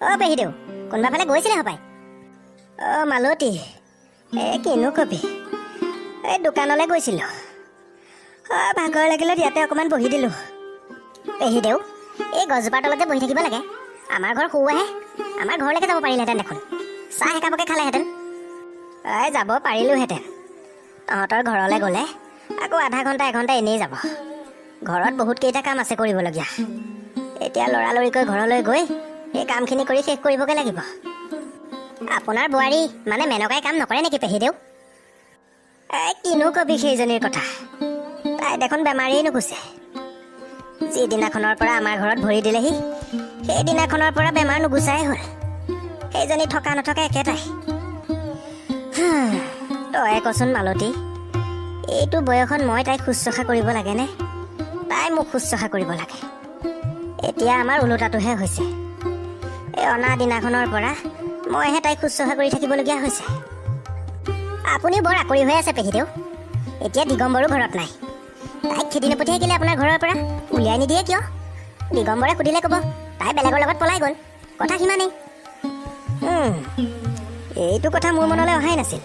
অ' পেহীদেউ, কোনোবা ফালে গৈছিলে হপাই? অ' মালতী, এই কিনো কবি, এই দোকানলৈ গৈছিলোঁ। অ' ভাগৰ লাগিলত ইয়াতে অকণমান বহি দিলোঁ। পেহীদেউ, এই গছজোপাৰ তলতে বহি থাকিব লাগে। আমাৰ ঘৰ সৰুৱাহে, আমাৰ ঘৰলৈকে যাব পাৰিলেহেঁতেন দেখোন, চাহ একাপকে খালেহেঁতেন। এই যাব পাৰিলোহেঁতেন। তহঁতৰ ঘৰলৈ গ'লে আকৌ আধা ঘণ্টা এঘণ্টা এনেই যাব। ঘৰত বহুত কেইটা কাম আছে কৰিবলগীয়া। এতিয়া লৰালৰিকৈ ঘৰলৈ গৈ সেই কামখিনি কৰি শেষ কৰিবগৈ লাগিব। আপোনাৰ বোৱাৰী মানে মেনকাই কাম নকৰে নেকি পেহীদেউ? এই কিনো কবি সেইজনীৰ কথা, তাই দেখোন বেমাৰেই নুগুচে। যিদিনাখনৰ পৰা আমাৰ ঘৰত ভৰি দিলেহি, সেইদিনাখনৰ পৰা বেমাৰ নুগুচাই হ'ল। সেইজনী থকা নথকা একেটাই। তয়ে কচোন মালতী, এইটো বয়সত মই তাইক শুশ্ৰূষা কৰিব লাগেনে তাই মোক শুশ্ৰূষা কৰিব লাগে? এতিয়া আমাৰ ওলোটাটোহে হৈছে। এই অনা দিনাখনৰ পৰা মইহে তাইক শুশ্ৰূষা কৰি থাকিবলগীয়া হৈছে। আপুনি বৰ আঁকৰী হৈ আছে পেহীদেউ। এতিয়া দিগম্বৰো ঘৰত নাই। তাইক খেদি নপঠিয়াই কেলে আপোনাৰ ঘৰৰ পৰা উলিয়াই নিদিয়ে কিয়? দিগম্বৰে সুধিলে ক'ব তাই বেলেগৰ লগত পলাই গ'ল, কথা সিমানেই। এইটো কথা মোৰ মনলৈ অহাই নাছিল।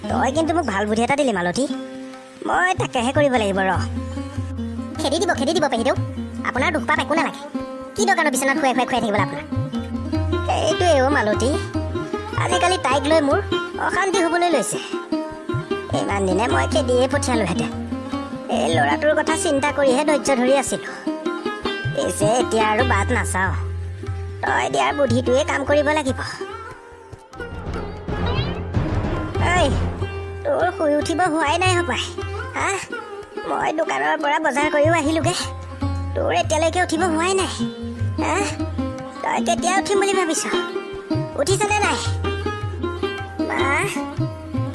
তই কিন্তু মোক ভাল বুদ্ধি এটা দিলি মালতী, মই তাকেহে কৰিব লাগিব। ৰ, খেদি দিব, খেদি দিব পেহীদেউ, আপোনাৰ দুখ পাপ একো নালাগে। কি দৰকাৰনো বিচনাত খুৱাই খুৱাই খুৱাই থাকিবলৈ আপোনাৰ? সেইটোৱে অ' মালতী, আজিকালি তাইক লৈ মোৰ অশান্তি হ'বলৈ লৈছে। ইমান দিনে মই খেদিয়ে পঠিয়ালোহেঁতেন, এই ল'ৰাটোৰ কথা চিন্তা কৰিহে ধৈৰ্য ধৰি আছিলোঁ। পিছে এতিয়া আৰু বাট নাচাওঁ, তই দিয়াৰ বুদ্ধিটোৱে কাম কৰিব লাগিব। ঐ, তোৰ শুই উঠিব হোৱাই নাই হপাই? হা, মই দোকানৰ পৰা বজাৰ কৰিও আহিলোগে, তোৰ এতিয়ালৈকে উঠিব হোৱাই নাই। হা, তই কেতিয়া উঠিম বুলি ভাবিছ? উঠিছনে নাই? মা,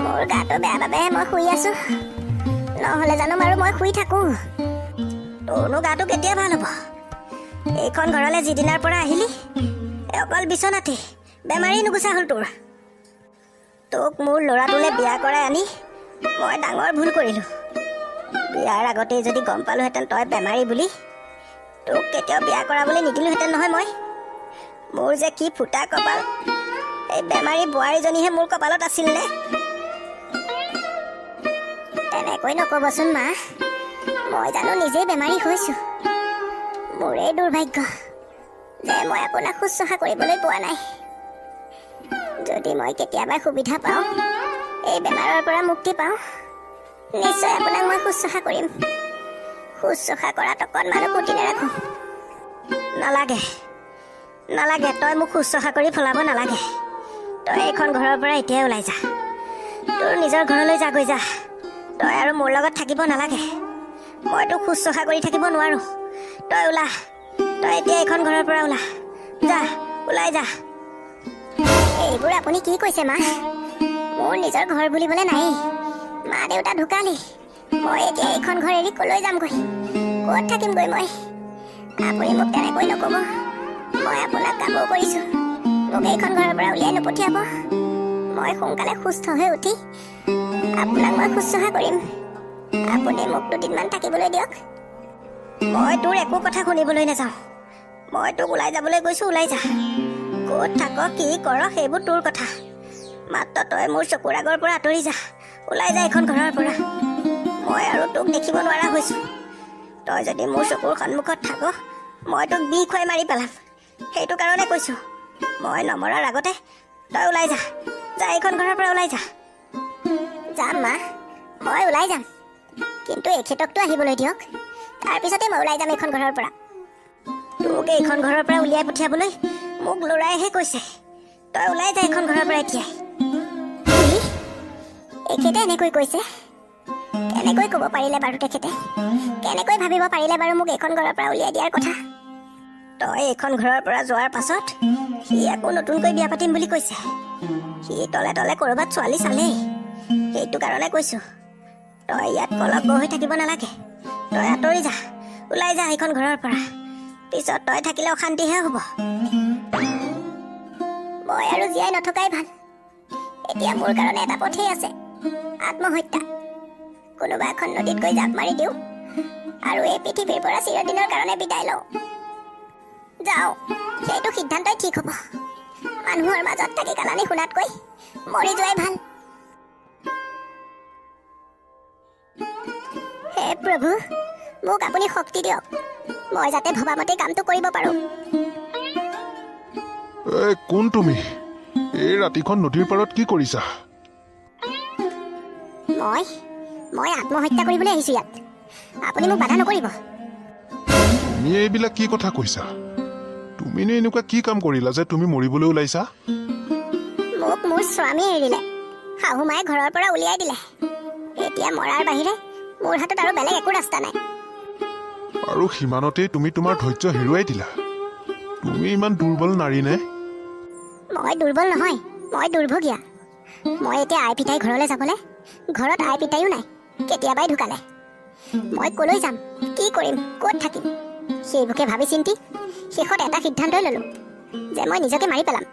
মোৰ গাটো বেয়া বাবেহে মই শুই আছো, নহ'লে জানো বাৰু মই শুই থাকোঁ। তোৰনো গাটো কেতিয়া ভাল হ'ব? এইখন ঘৰলৈ যিদিনাৰ পৰা আহিলি অকল বিচনাতে, বেমাৰেই নুগুচা হ'ল তোৰ। তোক মোৰ ল'ৰাটোলৈ বিয়া কৰাই আনি মই ডাঙৰ ভুল কৰিলোঁ। বিয়াৰ আগতেই যদি গম পালোহেঁতেন তই বেমাৰী বুলি, তোক কেতিয়াও বিয়া কৰাবলৈ নিদিলোহেঁতেন নহয় মই। মোৰ যে কি ফুটা কপাল, এই বেমাৰী বোৱাৰীজনীহে মোৰ কপালত আছিল নে? তেনেকৈ নক'বচোন মা, মই জানো নিজেই বেমাৰী হৈছোঁ। মোৰেই দুৰ্ভাগ্য যে মই আপোনাক শুশ্ৰূষা কৰিবলৈ পোৱা নাই। যদি মই কেতিয়াবা সুবিধা পাওঁ, এই বেমাৰৰ পৰা মুক্তি পাওঁ, নিশ্চয় আপোনাক মই শুশ্ৰূষা কৰিম। শুশ্ৰূষা কৰাত অকণমানো কুটি নাৰাখোঁ। নালাগে নালাগে, তই মোক শুশ্ৰূষা কৰি ফলাব নালাগে। তই এইখন ঘৰৰ পৰা এতিয়াই ওলাই যা, তোৰ নিজৰ ঘৰলৈ যাগৈ যা। তই আৰু মোৰ লগত থাকিব নালাগে, মই তোক শুশ্ৰূষা কৰি থাকিব নোৱাৰোঁ। তই ওলা, তই এতিয়া এইখন ঘৰৰ পৰা ওলা, যা, ওলাই যা। এইবোৰ আপুনি কি কৈছে মা? মোৰ নিজৰ ঘৰ বুলিবলৈ নায়েই, মা দেউতা ঢুকালেই। মই এতিয়া এইখন ঘৰ এৰি কলৈ যামগৈ? ক'ত থাকিমগৈ মই? আপুনি মোক তেনেকৈ নক'ব, মই আপোনাক কাবৌ কৰিছোঁ, মোক এইখন ঘৰৰ পৰা উলিয়াই নপঠিয়াব। মই সোনকালে সুস্থ হৈ উঠি আপোনাক মই শুশ্ৰূষা কৰিম। আপুনি মোক দুদিনমান থাকিবলৈ দিয়ক। মই তোৰ একো কথা শুনিবলৈ নাযাওঁ, মই তোক ওলাই যাবলৈ কৈছোঁ, ওলাই যা। ক'ত থাক কি কৰ সেইবোৰ তোৰ কথা, মাত্ৰ তই মোৰ চকুৰ আগৰ পৰা আঁতৰি যা, ওলাই যা এইখন ঘৰৰ পৰা। মই আৰু তোক দেখিব নোৱাৰা হৈছোঁ। তই যদি মোৰ চকুৰ সন্মুখত থাক, মই তোক বিষ খুৱাই মাৰি পেলাম। সেইটো কাৰণে কৈছোঁ, মই নমৰাৰ আগতে তই ওলাই যা, যা এইখন ঘৰৰ পৰা ওলাই যা। যাম মা, মই ওলাই যাম, কিন্তু এখেতকতো আহিবলৈ দিয়ক, তাৰপিছতে মই ওলাই যাম এইখন ঘৰৰ পৰা। তোক এইখন ঘৰৰ পৰা উলিয়াই পঠিয়াবলৈ মোক ল'ৰাইহে কৈছে, তই ওলাই যা এইখন ঘৰৰ পৰা এতিয়াই। কি এখেতে এনেকৈ কৈছে? কেনেকৈ ক'ব পাৰিলে বাৰু তেখেতে? কেনেকৈ ভাবিব পাৰিলে বাৰু মোক এইখন ঘৰৰ পৰা উলিয়াই দিয়াৰ কথা? তই এইখন ঘৰৰ পৰা যোৱাৰ পাছত সি আকৌ নতুনকৈ বিয়া পাতিম বুলি কৈছে। সি তলে তলে ক'ৰবাত ছোৱালী চালেই, সেইটো কাৰণে কৈছোঁ তই ইয়াত কলব্য হৈ থাকিব নালাগে। তই আঁতৰি যা, ওলাই যা এইখন ঘৰৰ পৰা। পিছত তই থাকিলে অশান্তিহে হ'ব। মই আৰু জীয়াই নথকাই ভাল। এতিয়া মোৰ কাৰণে এটা পথেই আছে, আত্মহত্যা। কোনোবা এখন নদীত গৈ জাপ মাৰি দিওঁ আৰু এই পৃথিৱীৰ পৰা চিৰদিনৰ কাৰণে বিদায় লওঁ। যাওঁ, সেইটো সিদ্ধান্তই ঠিক হ'ব। মানুহৰ মাজত থাকি গালানি শুনাতকৈ মৰি যোৱাই ভাল। হে প্ৰভু, মোক আপুনি শক্তি দিয়ক, মই যাতে ভবামতে কামটো কৰিব পাৰোঁ। এই কোন তুমি? এই ৰাতিখন নদীৰ পাৰত কি কৰিছা? মই মই আত্মহত্যা কৰিবলৈ আহিছোঁ ইয়াত। আপুনি মোক বাধা নকৰিব। তুমি এইবিলাক কি কথা কৈছা? তুমিনো এনেকুৱা কি কাম কৰিলা যে তুমি মৰিবলৈ ওলাইছা? মোক মোৰ স্বামীয়ে এৰিলে, শাহু মায়ে ঘৰৰ পৰা উলিয়াই দিলে। এতিয়া মৰাৰ বাহিৰে মোৰ হাতত আৰু বেলেগ একো ৰাস্তা নাই। আৰু সিমানতেই তুমি তোমাৰ ধৈৰ্য হেৰুৱাই দিলা। তুমি ইমান দুৰ্বল নাৰী নে? মই দুৰ্বল নহয়, মই দুৰ্ভগীয়া। মই এতিয়া আই পিতাই ঘৰলৈ যাবলৈ, ঘৰত আই পিতাইও নাই, কেতিয়াবাই ঢুকালে। মই কলৈ যাম, কি কৰিম, ক'ত থাকিম, সেইবোৰকে ভাবি চিন্তি শেষত এটা সিদ্ধান্তই ল'লোঁ যে মই নিজকে মাৰি পেলাম।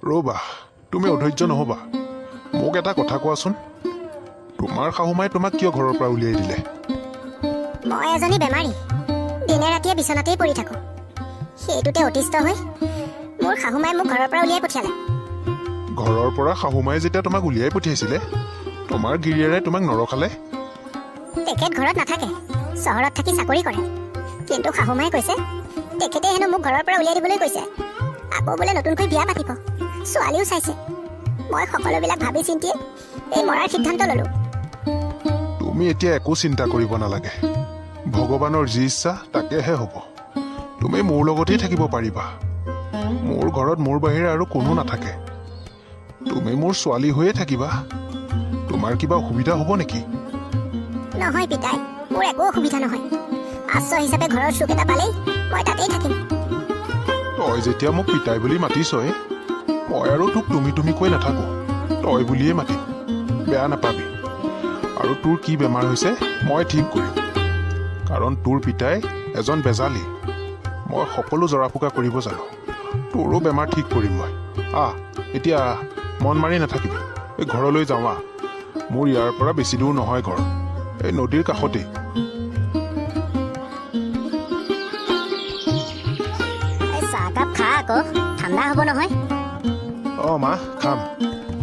ৰ'বা, তুমি অধৈৰ্য নহ'বা। মোক এটা কথা কোৱাচোন, তোমাৰ শাহুমাই তোমাক কিয় ঘৰৰ পৰা উলিয়াই দিলে? মই এজনী বেমাৰী, দিনে ৰাতিয়ে বিচনাতেই পৰি থাকোঁ। সেইটোতে অতিষ্ঠ হৈ মোৰ শাহুমাই মোক ঘৰৰ পৰা উলিয়াই পঠিয়ালে। ঘৰৰ পৰা শাহুমাই যেতিয়া তোমাক উলিয়াই পঠিয়াইছিলে, তোমাৰ গিৰিয়েৰে তোমাক নৰখালে? তেখেত ঘৰত নাথাকে, চহৰত থাকি চাকৰি কৰে। কিন্তু শাহুমাই কৈছে তেখেতে হেনো মোক ঘৰৰ পৰা উলিয়াই দিবলৈ কৈছে। আকৌ বোলে নতুনকৈ বিয়া পাতিব, ছোৱালীও চাইছে। মই সকলোবিলাক ভাবি চিন্তিয়ে এই মৰাৰ সিদ্ধান্ত ল'লোঁ। তুমি এতিয়া একো চিন্তা কৰিব নালাগে, ভগৱানৰ যি ইচ্ছা তাকেহে হ'ব। তুমি মোৰ লগতেই থাকিব পাৰিবা। মোৰ ঘৰত মোৰ বাহিৰে আৰু কোনো নাথাকে। তুমি মোৰ ছোৱালী হৈয়ে থাকিবা। তোমাৰ কিবা অসুবিধা হ'ব নেকি? নহয় পিতাই, মোৰ একো অসুবিধা নহয়। আশ্ৰয় হিচাপে ঘৰৰ চুক এটা পালেই মই তাতেই থাকিম। তই যেতিয়া মোক পিতাই বুলি মাতিছই, মই আৰু তোক তুমি তুমি কৈ নাথাকোঁ, তই বুলিয়ে মাতিম, বেয়া নাপাবি। আৰু তোৰ কি বেমাৰ হৈছে মই ঠিক কৰিম, কাৰণ তোৰ পিতাই এজন বেজালী। মই সকলো জৰা ফুকা কৰিব জানো, তোৰো বেমাৰ ঠিক কৰিম মই। আহ, এতিয়া মন মাৰি নাথাকিবি, এই ঘৰলৈ যাওঁ আহ। মোৰ ইয়াৰ পৰা বেছি দূৰ নহয় ঘৰ, এই নদীৰ কাষতেই। চাহকাপ খা আকৌ, ঠাণ্ডা হ'ব নহয়। অঁ মা, খাম।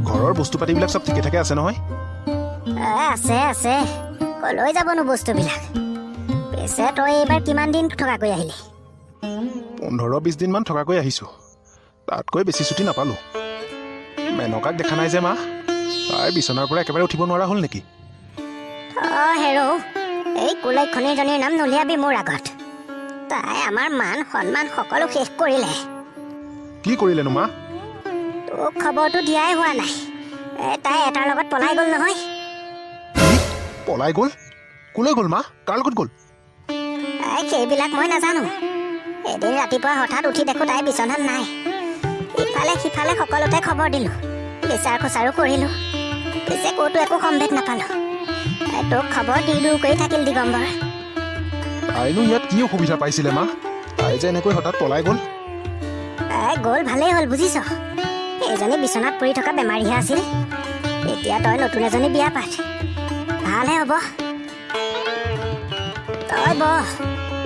ঘৰৰ বস্তু পাতিবিলাক চব ঠিকে থাকে আছে নহয়? আছে আছে, কলৈ যাবনো বস্তুবিলাক। পিছে তই এইবাৰ কিমান দিন থকাকৈ আহিলি? 15-20 দিনমান থকাকৈ আহিছোঁ, তাতকৈ বেছি ছুটি নাপালোঁ। মেনকাক দেখা নাই যে মা? তাই বিচনাৰ পৰা একেবাৰে উঠিব নোৱাৰা হ'ল নেকি? অঁ হেৰৌ, এই কুলক্ষণীজনীৰ নাম নুলিয়াবি মোৰ আগত। তাই আমাৰ মান সন্মান সকলো শেষ কৰিলে। কি কৰিলেনো মা? তোক খবৰটো দিয়াই হোৱা নাই। তাই এটাৰ লগত পলাই গ'ল নহয়। পলাই গ'ল? ক'লৈ গ'ল মা? কাৰ লগত গ'ল? সেইবিলাক মই নাজানো। এদিন ৰাতিপুৱা হঠাৎ উঠি দেখোঁ তাই বিচনাত নাই। ইফালে সিফালে সকলোতে খবৰ দিলোঁ, বিচাৰ খোচাৰো কৰিলোঁ, পিছে ক'তো একো সম্ভেদ নাপালোঁ। তোক খবৰ দি দূৰ কৰি থাকিল দিগম্বৰ। তাইনো ইয়াত কি অসুবিধা পাইছিলে মা, তাই যে এনেকৈ হঠাৎ পলাই গ'ল? গ'ল ভালেই হ'ল বুজিছ, এইজনী বিচনাত পৰি থকা বেমাৰীহে আছিল। এতিয়া তই নতুন এজনী বিয়া পাত, ভালহে হ'ব। তই বহ,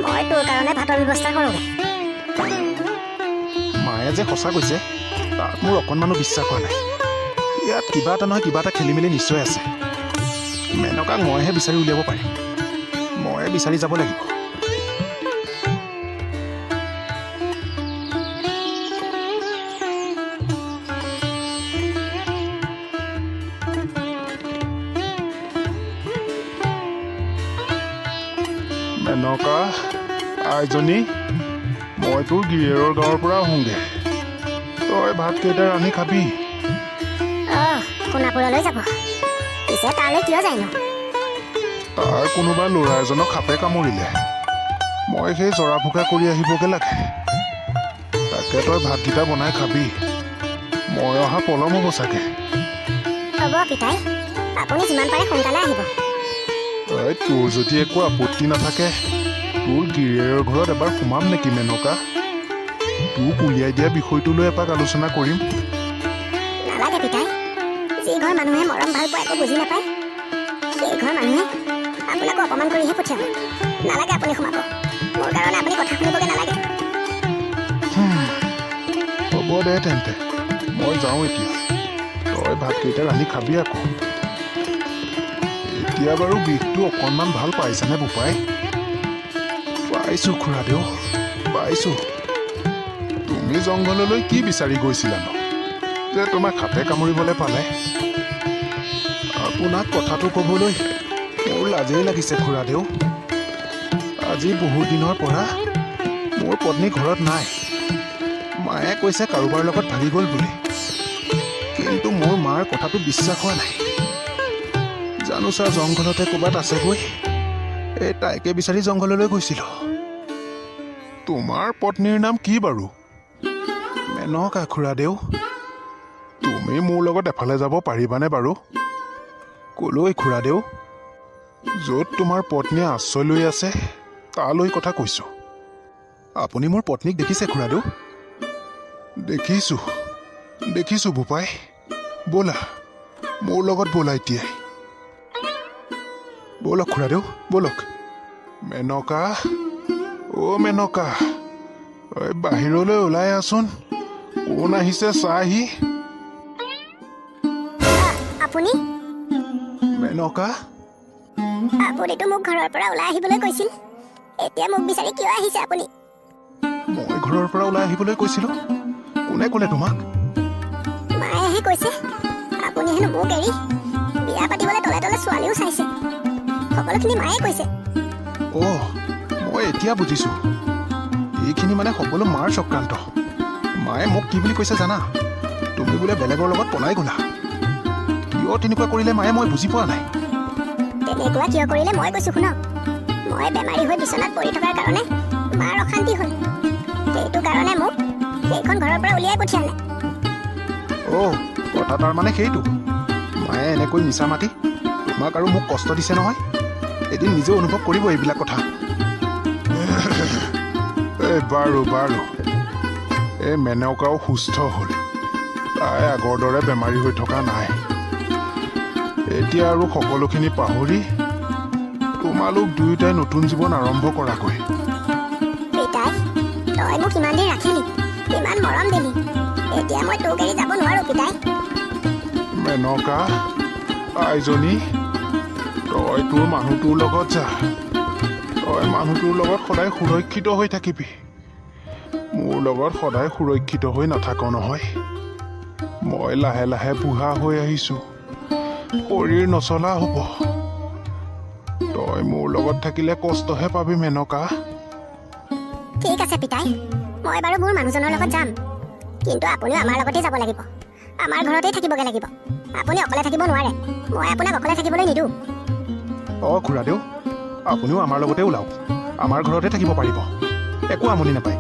মই তোৰ কাৰণে ভাতৰ ব্যৱস্থা কৰোঁগৈ। মায়ে যে সঁচা কৈছে তাত মোৰ অকণমানো বিশ্বাস হোৱা নাই। ইয়াত কিবা এটা নহয় কিবা এটা খেলি মেলি নিশ্চয় আছে। মেনকাক মইহে বিচাৰি উলিয়াব পাৰিম, ময়ে বিচাৰি যাব লাগিব। মেনকা আইজনী, মই তোৰ গিৰিয়েৰৰ গাঁৱৰ পৰা আহোঁগৈ, তই ভাতকেইটা ৰান্ধি খাবি। সোণাপুৰলৈ যাব? পিছে তালৈ কিয় যায়নো? তাৰ কোনোবা ল'ৰা এজনক সাপে কামুৰিলে, মই সেই জৰা ফুকা কৰি আহিবগৈ লাগে। তাকে তই ভাতকেইটা বনাই খাবি, মই অহা পলম হ'ব চাগে। হ'ব পিতাই, আপুনি যিমান পাৰে সোনকালে আহিব। তোৰ যদি একো আপত্তি নাথাকে তোৰ গিৰিয়েৰৰ ঘৰত এবাৰ সোমাম নেকি মেনকা? তোক উলিয়াই দিয়া বিষয়টো লৈ এপাক আলোচনা কৰিম। নালাগে পিতাই, যি ঘৰ মানুহে মৰম ভাল পোৱা একো বুজি নাপায়, সেই ঘৰ মানুহে আপোনাকো অপমান কৰিহে পঠিয়াব। নালাগে আপুনি সোমাব, মোৰ কাৰণে আপুনি কথা শুনিবগৈ নালাগে। দে তেন্তে, মই যাওঁ এতিয়া। তই ভাতকেইটা ৰান্ধি খাবি আকৌ। এতিয়া বাৰু বিষটো অকণমান ভাল পাইছানে বোপাই? পাইছোঁ খুৰাদেউ, পাইছোঁ। তুমি জংঘললৈ কি বিচাৰি গৈছিলানো যে তোমাক সাপে কামুৰিবলৈ পালে? আপোনাক কথাটো ক'বলৈ মোৰ লাজেই লাগিছে খুৰাদেউ। আজি বহুত দিনৰ পৰা মোৰ পত্নী ঘৰত নাই। মায়ে কৈছে কাৰোবাৰ লগত ভাগি গ'ল বুলি, কিন্তু মোৰ মাৰ কথাটো বিশ্বাস হোৱা নাই। জানো চা জংঘলতে ক'ৰবাত আছেগৈ। এই তাইকে বিচাৰি জংঘললৈ গৈছিলোঁ। তোমাৰ পত্নীৰ নাম কি বাৰু? মেনকা খুৰাদেউ। তুমি মোৰ লগত এফালে যাব পাৰিবানে বাৰু? ক'লৈ খুৰাদেউ? য'ত তোমাৰ পত্নীয়ে আশ্ৰয় লৈ আছে তালৈ কথা কৈছোঁ। আপুনি মোৰ পত্নীক দেখিছে খুৰাদেউ? দেখিছোঁ, দেখিছোঁ বোপাই। ব'লা মোৰ লগত ব'লা এতিয়াই। ব'লক খুৰাদেউ, ব'লক। মেনকা, অ' মেনকা, ঐ বাহিৰলৈ ওলাই আহচোন। কোন আহিছে চাহি। আপুনি? মেনকা, আপুনিতো মোক ঘৰৰ পৰা ওলাই আহিবলৈ কৈছিল, এতিয়া মোক বিচাৰি কিয় আহিছে আপুনি? মই ঘৰৰ পৰা ওলাই আহিবলৈ কৈছিলোঁ? কোনে ক'লে তোমাক? মায়েহে কৈছে আপুনি হেনো মোক এৰি বিয়া পাতিবলৈ তলে তলে ছোৱালীও চাইছে। সকলোখিনি মায়ে কৈছে। অ' মই এতিয়া বুজিছোঁ, এইখিনি মানে সকলো মাৰ চক্ৰান্ত। মায়ে মোক কি বুলি কৈছে জানা? তুমি বোলে বেলেগৰ লগত পলাই গ'লা। কিয় তেনেকুৱা কৰিলে মায়ে মই বুজি পোৱা নাই। তেনেকুৱা কিয় কৰিলে মই কৈছোঁ শুনক, মই বেমাৰী হৈ বিচনাত পৰি থকাৰ কাৰণে মাৰ অশান্তি হ'ল। সেইটো কাৰণে মোক সেইখন ঘৰৰ পৰা উলিয়াই পঠিয়ালে। অ' কথা তাৰ মানে সেইটো। মায়ে এনেকৈ মিছা মাতি তোমাক আৰু মোক কষ্ট দিছে নহয়। এদিন নিজেও অনুভৱ কৰিব এইবিলাক কথা। এই বাৰু বাৰু, এই মেনকাও সুস্থ হ'ল। তাই আগৰ দৰে বেমাৰী হৈ থকা নাই। এতিয়া আৰু সকলোখিনি পাহৰি তোমালোক দুয়োটাই নতুন জীৱন আৰম্ভ কৰাগৈ। পিতাই, তই মোক ইমান দিন ৰাখিলি, ইমান মৰম দিলি, এতিয়া মই তোক এৰি যাব নোৱাৰো পিতাই। মেনকা, আইজনী, তই তোৰ মানুহটোৰ লগত যা। তই মানুহটোৰ লগত সদায় সুৰক্ষিত হৈ থাকিবি। মোৰ লগত সদায় সুৰক্ষিত হৈ নাথাক নহয়। মই লাহে লাহে বুঢ়া হৈ আহিছোঁ, শৰীৰ নচলা হ'ব। তই মোৰ লগত থাকিলে কষ্টহে পাবি মেনকা। ঠিক আছে পিতাই, মই বাৰু মোৰ মানুহজনৰ লগত যাম, কিন্তু আপুনিও আমাৰ লগতে যাব লাগিব। আমাৰ ঘৰতেই থাকিবগৈ লাগিব। আপুনি অকলে থাকিব নোৱাৰে, মই আপোনাক অকলে থাকিবলৈ নিদিওঁ। অ' খুৰাদেউ, আপুনিও আমাৰ লগতে ওলাওক। আমাৰ ঘৰতে থাকিব পাৰিব, একো আমনি নাপায়।